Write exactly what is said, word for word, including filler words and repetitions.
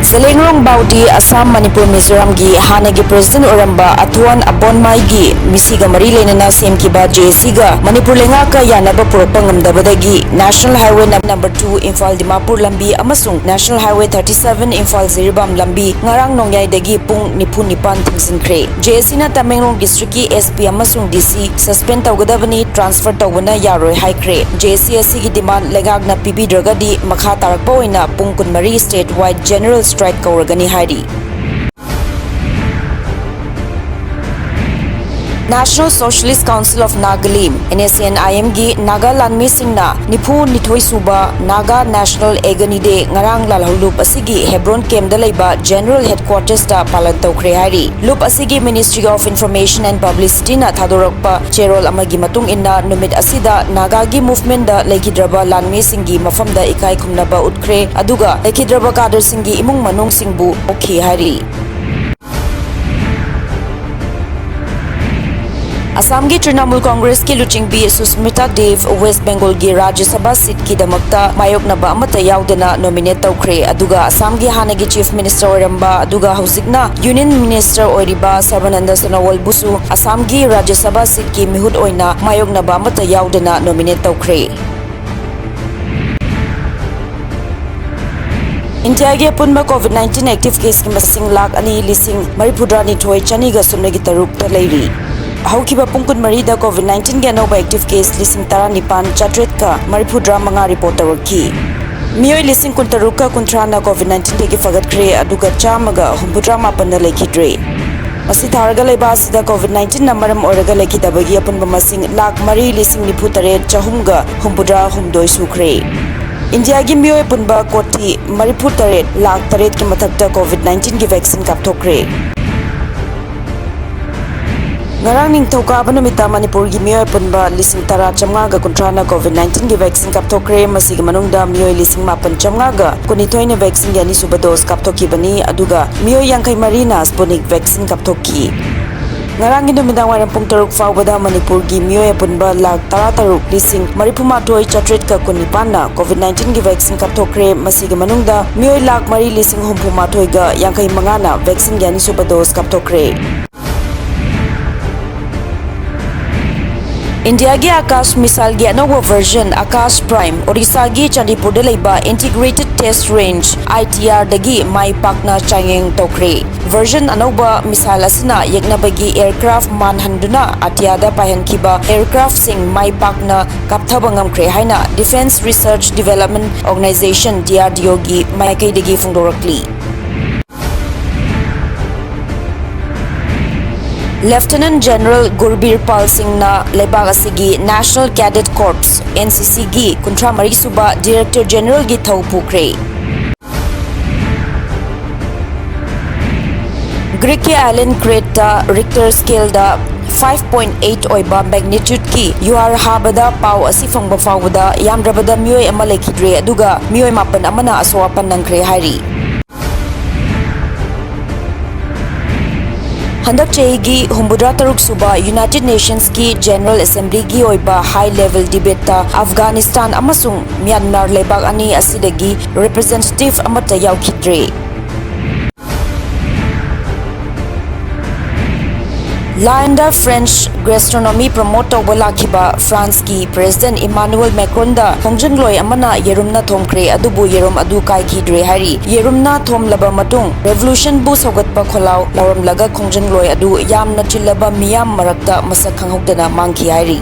ꯖꯂꯦꯡꯔꯣꯡ ꯕꯥꯎꯗꯤ ꯑꯁꯥꯝ, ꯃꯅꯤꯄꯨꯔ, ꯃꯤꯖꯣꯔꯥꯝꯒꯤ ꯍꯥꯟꯅꯒꯤ ꯄ꯭ꯔꯦꯁꯤꯗꯦꯟꯠ ꯑꯣꯏꯔꯝꯕ ꯑꯊꯨꯋꯥꯟ ꯑꯕꯣꯟꯃꯥꯏꯒꯤ ꯃꯤꯁꯤꯒ ꯃꯔꯤ ꯂꯩꯅꯅ ꯁꯦꯝꯈꯤꯕ ꯖꯦ ꯑꯦ ꯁꯤꯒ ꯃꯅꯤꯄꯨꯔ ꯂꯩꯉꯥꯛꯀ ꯌꯥꯅꯕ ꯄꯨꯔꯛꯄ ꯉꯝꯗꯕꯗꯒꯤ National Highway number two Imphal Dimapur ꯂꯝꯕꯤ ꯑꯃꯁꯨꯡ National Highway thirty seven Imphal Jiribam ꯂꯝꯕꯤ ꯉꯔꯥꯡ ꯅꯣꯡꯌꯥꯏꯗꯒꯤ ꯄꯨꯡ ꯅꯤꯐꯨ ꯅꯤꯄꯥꯟ ꯊꯤꯡꯖꯤꯟꯈ꯭ꯔꯦ꯫ ꯖꯦ ꯑꯦ ꯁꯤꯅ ꯇꯃꯦꯡꯂꯣꯡ ꯗꯤꯁꯇ꯭ꯔꯤꯛꯀꯤ ꯑꯦꯁ ꯄꯤ ꯑꯃꯁꯨꯡ ꯗꯤ ꯁꯤ suspend ꯇꯧꯒꯗꯕꯅꯤ, transfer ꯇꯧꯕꯅ ꯌꯥꯔꯣꯏ ꯍꯥꯏꯈ꯭ꯔꯦ꯫ ꯖꯦ ꯑꯦ ꯁꯤ ꯑꯁꯤꯒꯤ demand ꯂꯩꯉꯥꯛꯅ ꯄꯤꯕꯤꯗ꯭ꯔꯒꯗꯤ ꯃꯈꯥ ꯇꯥꯔꯛꯄ ꯑꯣꯏꯅ ꯄꯨꯡ ꯀꯨꯟꯃꯔꯤ state wide general strike ꯀꯧꯔꯒꯅꯤ ꯍꯥꯏꯔꯤ꯫ National Socialist Council of Nagalim, N S N I M ꯒꯤ ꯅꯥꯒꯥ ꯂꯥꯟꯃꯤꯁꯤꯡꯅ ꯅꯤꯐꯨ ꯅꯤꯊꯣꯏ ꯁꯨꯕ Naga National Agony Day ꯉꯔꯥꯡ ꯂꯥꯜꯍꯧ ꯂꯨꯞ ꯑꯁꯤꯒꯤ ꯍꯦꯕ꯭ꯔꯣꯟ ꯀꯦꯝꯗ ꯂꯩꯕ General Headquarters ꯇ ꯄꯥꯂꯟ ꯇꯧꯈ꯭ꯔꯦ ꯍꯥꯏꯔꯤ꯫ ꯂꯨꯞ ꯑꯁꯤꯒꯤ Ministry of Information and Publicity ꯅ ꯊꯥꯗꯣꯔꯛꯄ ꯆꯦꯔꯣꯜ ꯑꯃꯒꯤ ꯃꯇꯨꯡ ꯏꯟꯅ, ꯅꯨꯃꯤꯠ ꯑꯁꯤꯗ ꯅꯥꯒꯥꯒꯤ movement ꯗ ꯂꯩꯈꯤꯗ꯭ꯔꯕ ꯂꯥꯟꯃꯤꯁꯤꯡꯒꯤ ꯃꯐꯝꯗ ꯏꯀꯥꯏ ꯈꯨꯝꯅꯕ ꯎꯠꯈ꯭ꯔꯦ, ꯑꯗꯨꯒ ꯂꯩꯈꯤꯗ꯭ꯔꯕ ꯀꯥꯗꯔꯁꯤꯡꯒꯤ ꯏꯃꯨꯡ ꯃꯅꯨꯡꯁꯤꯡꯕꯨ ꯑꯣꯛꯈꯤ ꯍꯥꯏꯔꯤ꯫ ꯑꯁꯥꯝꯒꯤ ꯇ꯭ꯔꯤꯅꯥꯃꯨꯜ ꯀꯣꯡꯒ꯭ꯔꯦꯁꯀꯤ ꯂꯨꯆꯤꯡꯕꯤ ꯁꯨꯁꯃꯤꯇꯥ ꯗꯦꯕ ꯋꯦꯁ ꯕꯦꯡꯒꯣꯜꯒꯤ ꯔꯥꯖ꯭ꯌ ꯁꯚꯥ ꯁꯤꯠꯀꯤꯗꯃꯛꯇ ꯃꯥꯌꯣꯛꯅꯕ ꯑꯃꯠꯇ ꯌꯥꯎꯗꯅ nominate ꯇꯧꯈ꯭ꯔꯦ, ꯑꯗꯨꯒ ꯑꯁꯥꯝꯒꯤ ꯍꯥꯟꯅꯒꯤ Chief Minister ꯑꯣꯏꯔꯝꯕ ꯑꯗꯨꯒ ꯍꯧꯖꯤꯛꯅ Union Minister ꯑꯣꯏꯔꯤꯕ ꯁꯔꯕꯥꯅꯟꯗ ꯁꯣꯅꯣꯋꯥꯜꯕꯨꯁꯨ ꯑꯁꯥꯝꯒꯤ ꯔꯥꯖ꯭ꯌ ꯁꯚꯥ ꯁꯤꯠꯀꯤ ꯃꯤꯍꯨꯠ ꯑꯣꯏꯅ ꯃꯥꯌꯣꯛꯅꯕ ꯑꯃꯠꯇ ꯌꯥꯎꯗꯅ nominate ꯇꯧꯈ꯭ꯔꯦ꯫ ꯏꯟꯗꯤꯌꯥꯒꯤ ꯑꯄꯨꯟꯕ COVID nineteen active caseꯀꯤ ꯃꯁꯤꯡ ꯂꯥꯈ ꯑꯅꯤ ꯂꯤꯁꯤꯡ ꯃꯔꯤꯐꯨꯇꯔꯥ ꯅꯤꯊꯣꯏ ꯆꯅꯤꯒ ꯁꯨꯞꯅꯒꯤ ꯇꯔꯨꯛꯇ ꯂꯩꯔꯤ꯫ ꯍꯧꯈꯤꯕ ꯄꯨꯡ ꯀꯨꯟꯃꯔꯤꯗ COVID nineteenꯒꯤ ꯑꯅꯧꯕ active case ꯂꯤꯁꯤꯡ ꯇꯔꯥꯅꯤꯄꯥꯟ ꯆꯥꯇ꯭ꯔꯦꯠꯀ ꯃꯔꯤꯐꯨꯇꯔꯥ ꯃꯉꯥ report ꯇꯧꯔꯛꯈꯤ꯫ ꯃꯤꯑꯣꯏ ꯂꯤꯁꯤꯡ ꯀꯨꯟꯇꯔꯨꯛꯀ ꯀꯨꯟꯊ꯭ꯔꯥꯅ COVID nineteenꯗꯒꯤ ꯐꯒꯠꯈ꯭ꯔꯦ, ꯑꯗꯨꯒ ꯆꯥꯝꯃꯒ ꯍꯨꯝꯐꯨꯇꯔꯥ ꯃꯥꯄꯟꯅ ꯂꯩꯈꯤꯗ꯭ꯔꯦ꯫ ꯃꯁꯤ ꯊꯥꯔꯒ ꯂꯩꯕ ꯑꯁꯤꯗ COVID nineteenꯅ ꯃꯔꯝ ꯑꯣꯏꯔꯒ ꯂꯩꯈꯤꯗꯕꯒꯤ ꯑꯄꯨꯟꯕ ꯃꯁꯤꯡ ꯂꯥꯈ ꯃꯔꯤ ꯂꯤꯁꯤꯡ ꯅꯤꯐꯨ ꯇꯔꯦꯠ ꯆꯍꯨꯝꯒ ꯍꯨꯝꯐꯨꯇꯔꯥ ꯍꯨꯝꯗꯣꯏ ꯁꯨꯈ꯭ꯔꯦ꯫ ꯏꯟꯗꯤꯌꯥꯒꯤ ꯃꯤꯑꯣꯏ ꯑꯄꯨꯟꯕ ꯀꯣꯇꯤ ꯃꯔꯤꯐꯨ ꯇꯔꯦꯠ ꯂꯥꯈ ꯇꯔꯦꯠꯀꯤ ꯃꯊꯛꯇ COVID nineteenꯒꯤ vaccine ꯀꯥꯞꯊꯣꯛꯈ꯭ꯔꯦ꯫ ꯉꯔꯥꯡ ꯅꯤꯡꯊꯧꯀꯥꯕ ꯅꯨꯃꯤꯠꯇ ꯃꯅꯤꯄꯨꯔꯒꯤ ꯃꯤꯑꯣꯏ ꯑꯄꯨꯟꯕ ꯂꯤꯁꯤꯡ ꯇꯔꯥ ꯆꯥꯝꯃꯉꯥꯒ ꯀꯨꯟꯊ꯭ꯔꯥꯅ COVID nineteenꯒꯤ vaccine ꯀꯥꯞꯊꯣꯛꯈ꯭ꯔꯦ꯫ ꯃꯁꯤꯒꯤ ꯃꯅꯨꯡꯗ ꯃꯤꯑꯣꯏ ꯂꯤꯁꯤꯡ ꯃꯥꯄꯟ ꯆꯥꯝꯃꯉꯥꯒ ꯀꯨꯟꯅꯤꯊꯣꯏꯅ vaccineꯒꯤ ꯑꯅꯤꯁꯨꯕ dose ꯀꯥꯞꯊꯣꯛꯈꯤꯕꯅꯤ, ꯑꯗꯨꯒ ꯃꯤꯑꯣꯏ ꯌꯥꯡꯈꯩ ꯃꯔꯤꯅ Sputnik vaccine ꯀꯥꯞꯊꯣꯛꯈꯤ꯫ ꯉꯔꯥꯡꯒꯤ ꯅꯨꯃꯤꯗꯥꯡ ꯋꯥꯏꯔꯝ ꯄꯨꯡ ꯇꯔꯨꯛ ꯐꯥꯎꯕꯗ ꯃꯅꯤꯄꯨꯔꯒꯤ ꯃꯤꯑꯣꯏ ꯑꯄꯨꯟꯕ ꯂꯥꯈ ꯇꯔꯥ ꯇꯔꯨꯛ ꯂꯤꯁꯤꯡ ꯃꯔꯤꯐꯨ ꯃꯥꯊꯣꯏ ꯆꯥꯇ꯭ꯔꯦꯠꯀ ꯀꯨꯟꯅꯤꯄꯥꯟꯅ COVID nineteenꯒꯤ vaccine ꯀꯥꯞꯊꯣꯛꯈ꯭ꯔꯦ꯫ ꯃꯁꯤꯒꯤ ꯃꯅꯨꯡꯗ ꯃꯤꯑꯣꯏ ꯂꯥꯈ ꯃꯔꯤ ꯂꯤꯁꯤꯡ ꯍꯨꯝꯐꯨ ꯃꯥꯊꯣꯏꯒ ꯌꯥꯡꯈꯩ ꯃꯉꯥꯅ vaccineꯒꯤ ꯑꯅꯤꯁꯨꯕ dose ꯀꯥꯞꯊꯣꯛꯈ꯭ꯔꯦ꯫ ꯏꯟꯗꯤꯌꯥꯒꯤ ꯑꯥꯀꯥꯁ missileꯒꯤ ꯑꯅꯧꯕ version ꯑꯥꯀꯥꯁ Prime, ꯑꯣꯗꯤꯁꯥꯒꯤ ꯆꯥꯟꯗꯤꯄꯨꯔꯗ ꯂꯩꯕ Integrated Test Range, ITRꯗꯒꯤ ꯃꯥꯏ ꯄꯥꯛꯅ ꯆꯥꯡꯌꯦꯡ ꯇꯧꯈ꯭ꯔꯦ꯫ Version ꯑꯅꯧꯕ missile ꯑꯁꯤꯅ ꯌꯦꯛꯅꯕꯒꯤ aircraft ꯃꯥꯟꯍꯟꯗꯨꯅ ꯑꯇꯤꯌꯥꯗ ꯄꯥꯏꯍꯟꯈꯤꯕ aircraftꯁꯤꯡ ꯃꯥꯏ ꯄꯥꯛꯅ ꯀꯥꯞꯊꯕ ꯉꯝꯈ꯭ꯔꯦ ꯍꯥꯏꯅ Defence Research Development Organisation, DRDOꯒꯤ ꯃꯥꯏꯀꯩꯗꯒꯤ ꯐꯣꯡꯗꯣꯔꯛꯂꯤ꯫ Lieutenant General ꯒꯨꯔꯕꯤꯔ ꯄꯥꯜ ꯁꯤꯡꯅ ꯂꯩꯕꯥꯛ ꯑꯁꯤꯒꯤ National Cadet Corps, NCCꯒꯤ ꯀꯨꯟꯊ꯭ꯔꯥ ꯃꯔꯤ ꯁꯨꯕ Director Generalꯒꯤ ꯊꯧ ꯄꯨꯈ꯭ꯔꯦ꯫ ꯒ꯭ꯔꯤꯛꯀꯤ island Creteꯇ Richter scaleꯗ five point eight ꯑꯣꯏꯕ magnitudeꯀꯤ ꯌꯨꯍꯥꯔ ꯍꯥꯕꯗ ꯄꯥꯎ ꯑꯁꯤ ꯐꯪꯕ ꯐꯥꯎꯕꯗ ꯌꯥꯝꯗ꯭ꯔꯕꯗ ꯃꯤꯑꯣꯏ ꯑꯃ ꯂꯩꯈꯤꯗ꯭ꯔꯦ, ꯑꯗꯨꯒ ꯃꯤꯑꯣꯏ ꯃꯥꯄꯟ ꯑꯃꯅ ꯑꯁꯣꯛ ꯑꯄꯟ ꯅꯪꯈ꯭ꯔꯦ ꯍꯥꯏꯔꯤ꯫ ꯍꯟꯗꯛ ꯆꯍꯤꯒꯤ ꯍꯨꯝꯐꯨꯇꯔꯥ ꯇꯔꯨꯛ ꯁꯨꯕ United Nationsꯀꯤ General Assemblyꯒꯤ ꯑꯣꯏꯕ high level debateꯇ Afghanistan ꯑꯃꯁꯨꯡ Myanmar ꯂꯩꯕꯥꯛ ꯑꯅꯤ ꯑꯁꯤꯗꯒꯤ representative ꯑꯃꯠꯇ ꯌꯥꯎꯈꯤꯗ꯭ꯔꯦ꯫ Lyonꯗ French gastronomy promote ꯇꯧꯕ ꯂꯥꯛꯈꯤꯕ Franceꯀꯤ President Emmanuel Macronꯗ ꯈꯣꯡꯖꯪꯂꯣꯏ ꯑꯃꯅ ꯌꯦꯔꯨꯝꯅ ꯊꯣꯝꯈ꯭ꯔꯦ, ꯑꯗꯨꯕꯨ ꯌꯦꯔꯨꯝ ꯑꯗꯨ ꯀꯥꯏꯈꯤꯗ꯭ꯔꯦ ꯍꯥꯏꯔꯤ꯫ ꯌꯦꯔꯨꯝꯅ ꯊꯣꯝꯂꯕ ꯃꯇꯨꯡ revolutionꯕꯨ ꯁꯧꯒꯠꯄ ꯈꯣꯜꯂꯥꯎ ꯂꯥꯎꯔꯝꯂꯒ ꯈꯣꯡꯖꯪꯂꯣꯏ ꯑꯗꯨ ꯌꯥꯝꯅ ꯆꯤꯜꯂꯕ ꯃꯤꯌꯥꯝ ꯃꯔꯛꯇ ꯃꯁꯛ ꯈꯪꯍꯧꯗꯅ ꯃꯥꯡꯈꯤ ꯍꯥꯏꯔꯤ꯫